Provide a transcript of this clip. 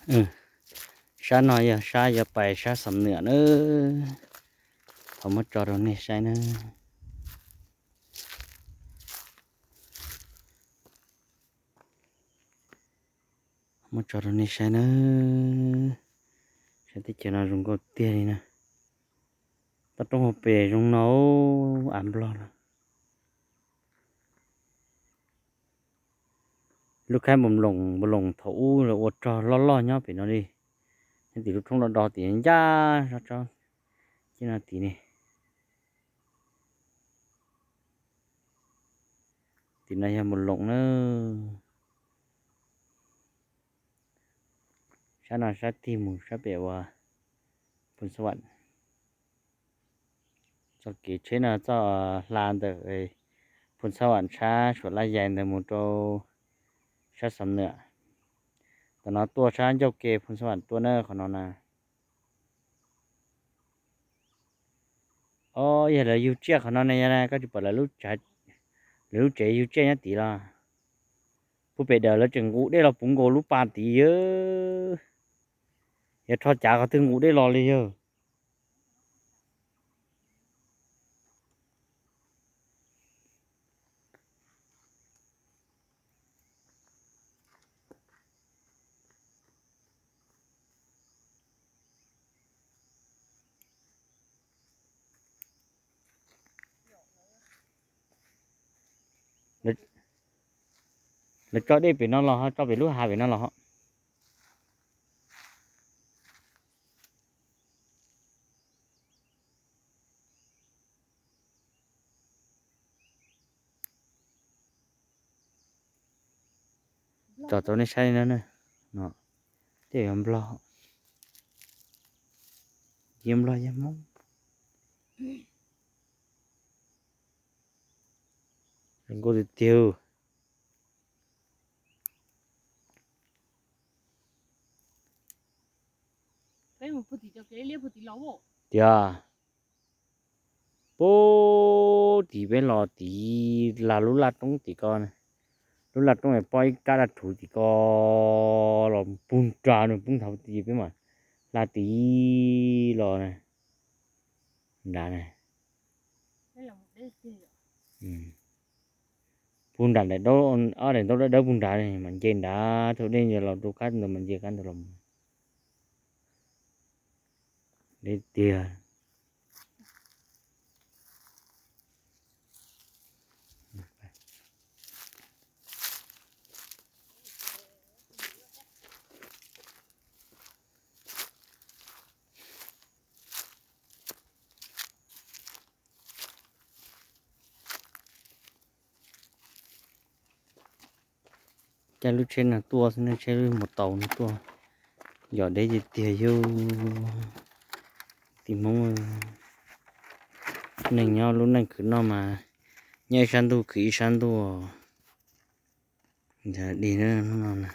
Sab no yog sab yuav pais sab Xam Nwam na. Thaum muab tso rau nej saib na. Muab tso rau nej saib na. Saib teb chaws no zoo nkauj tiag li na. Toj roob hauv pes zoo no, av nplog lawm. Lub khaib npau loos thaum ub ua rog loj loj nyob pem no li. Nyob tim lub roob do do tim ncaj sab tsob ceg no tid ne. Tim no yog npau loos na. Sab no sab tig mus sab pem uas Phu Xa Vam. Txoj kev tsheb no txoj hla ntawm Phu Xa Vam sab Suam Laj Yais ntawd mus rau sab Xam Nwam. Tam no tuaj sab ncauj ke Phu Xa Vam tuaj na qhov no na. Os, yog lawv yug tsiaj qhov no ne, yog koj tsis pom lawv lub tsev yug tsiaj nyob tid los? Puag pem daws lawv tseem nqus dej los puv nkaus lub pas tid. Yog rho cav qhov twg nqus dej los li yawg. Lawv tso dej pem no los ho tso pem lub hav pem no los ho. Tso tau nej saib no, tej yog nplog, yog nplog yog hmoob. Zoo nkauj tiag tiag. Tiag, puag tim peb los tid, lub laj roob tim ko, lub laj roob es pob ib kab daj rhuv tim ko los puag nrad no, puag nrad tid peb mam hla tid los nrad na. Puag nram daim, ob daim ntaub dawb dawb puag nrad mam nce nrad, thaum dej los rau kab ntawd mam nce kab ntawd los. Deb tiag. Caij lub tsheb no tuaj xwb, lub tsheb mus tau no tuaj, yog deb tiag tiag yug. Tib Hmoob neeg nyob lub neej khwv noj mas nyob ib sab ntuj khwv ib sab ntuj. Ntawd dig no.